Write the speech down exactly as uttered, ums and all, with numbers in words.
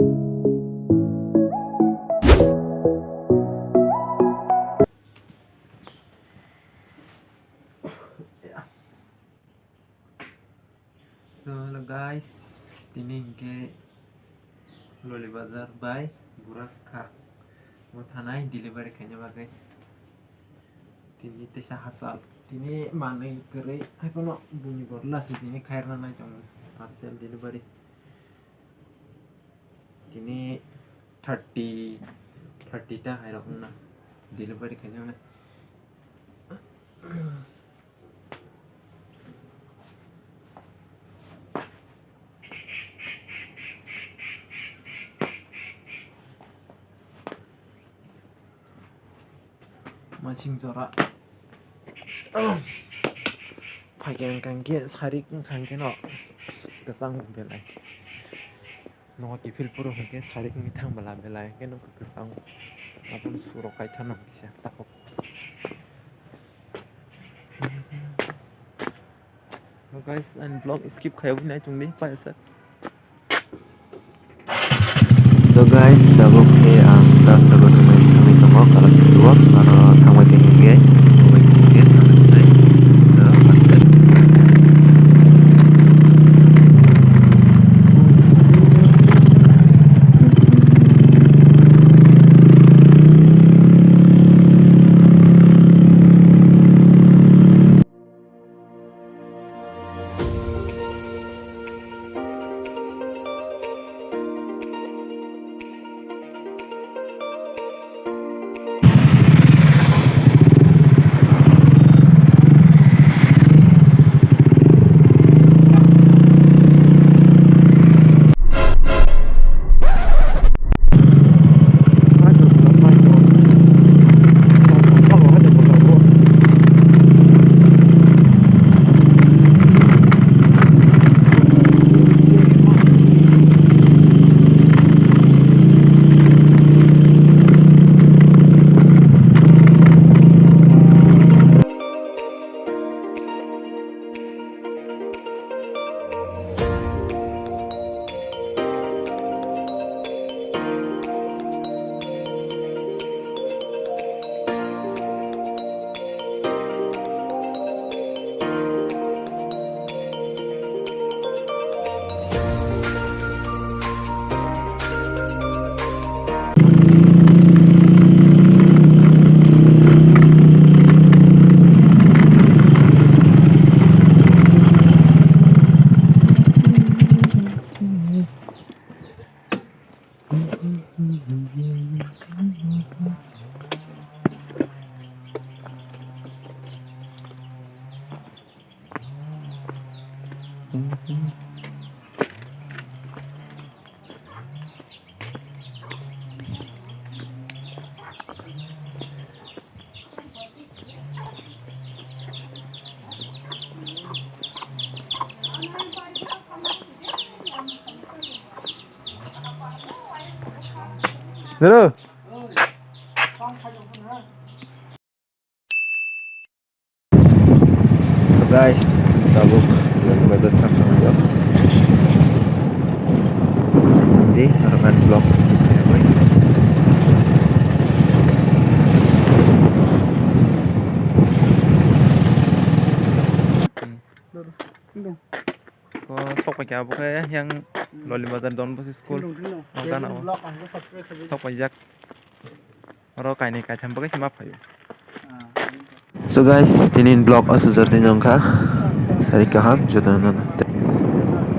So, hello guys, tini hingke Loli Bazar bai Gurakha o thanai delivery khaina bagwi. Tini teisa hachal, tini manwi kwrwi, haiphano buini bodol se tini khairna nai tongo parcel delivery. Tini thirty, thirty ta hai rok wngna delivery khaina nai. Masing jora. Phaikhe wngkha hwnkhe sarik wngkha hwnkhe no kwchang belai. Nogo kiphil phuru hwnkhe sarik wngwi thang bwla belai hwnkhe no kwchang. Abono surok kaitha nang kisa tabuk. So guys, ani vlog skip khaiwi nai tongdi paisa. So guys, tabuk khe ang ta sago thangwi thangwi tongo, kalas tuwak, ano thangbai tongkhe, thangbai tongkhe, thangbai tongkhe, so, aswk. Hello. So guys, tabuk Loli Bazar thang thang yo. Tungdi, aro kan vlog skip khaiyakoi. O, sok pai kha, abo khe yang Loli Bazar Don Bosco School. O gana o. Sok pai jak. Oro kainwi kaitham bagwi se ma phaio. So guys, tini vlog o sujor tini wngkha. Sari kaham jotono no.